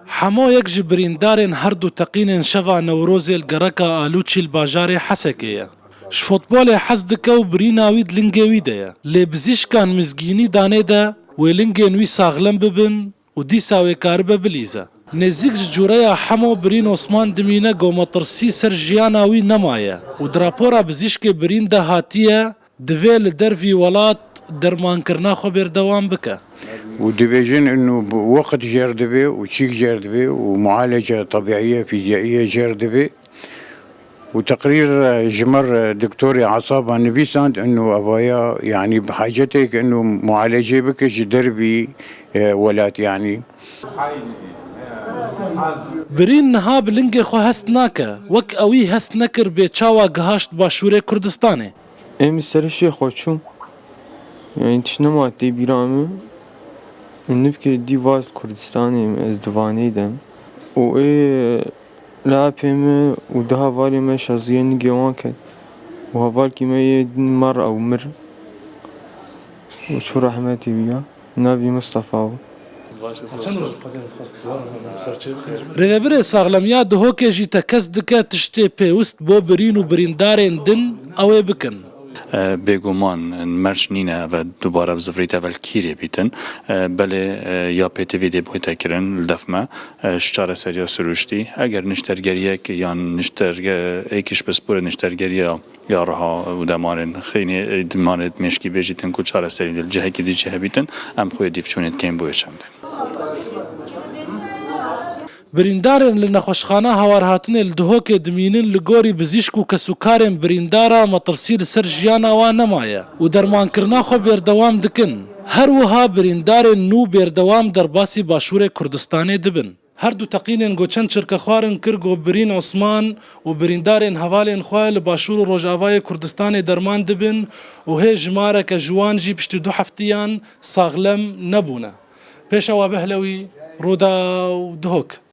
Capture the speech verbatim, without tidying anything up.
Hemo yek ji birîndarên her du teqînên şeva Newrozê li gereka Alûçî li bajarê Hesekê ye. Ji futbolê hez dike û birîna wî di lingê wî de ye. Lê bizîşkan mizgînî danê de wê lingên wî saxlem bibin û dîsa wê karibe bilîze. Nêzîk ji cûreya Hemo Birîn Osman dimîne ku metirsî ser jiyana wî nemaye û di rapora bizîşkê birîn de hatiye, divê li dervî welat dermankirina xwe berdewam bike. û dibêjin inu weqt jêr dibe û çîk jêr dibe û mualece tebîiye, fîziyaiye jêr dibe. û teqrîr, e, ji me re doktorê esaba nivîsand inu evaya, yanî bi hacetê ke inu mualecê bike ji dervî, e, welat, yanî. Birîn niha bi lingê xwe hest nake, wek ewî hest nekir bê çawa gihaşt Başûrê Kurdistanê. Em li ser hişê xwe çûn. Yanî tişt nema tê bîra min. Min nivkê dî vaz Kurdistanê, ez di Vanê de me. Û ê li apê me û du hevalê me şaziyê nigê wan ket. Û hevalkî me yê din mer ew mir. Û çû rehmetê wî ya. Navî Mistefa bû. Rêvebirê Saxlemiya Duhokê jî tekez dike tiştê pêwist bo birîn û birîndarên din ew ê bikin. E, bêguman merc nîne eve dubare bi zivirî te vel kîrê bîtin. E, belê, e, ya pêtivî dê bûyte kirin li def me, e, ji çareseriya sirûştî. Eger niştergeriyek yan nişterge-, êkî ji pisporê niştergeriya ya riha û demarên xînê, e, demarê mêşkî bêjîtin ku çareserî di cihekî dî cih hebîtin, em xwê dîvçûnê dikeyn bûyê çendê. Birîndarên li nexweşxana hawarhatinê li Duhokê dimînin, li gorî bizîşk û kesûkarên birîndara metirsî li ser jiyana wan nemaye û dermankirina xwe berdewam dikin. Her wiha birîndarên nû berdewam derbasî Başûrê Kurdistanê dibin. Her du teqînên ku çend çirke xwarin kir ku Birîn Osman û birîndarên hevalên xwe li Başûr û Rojavayê Kurdistanê derman dibin û hê jimareke ji wan jî piştî du heftiyan saxlem nebûne. Pêşewa Behlewî, Rûdaw, Duhok.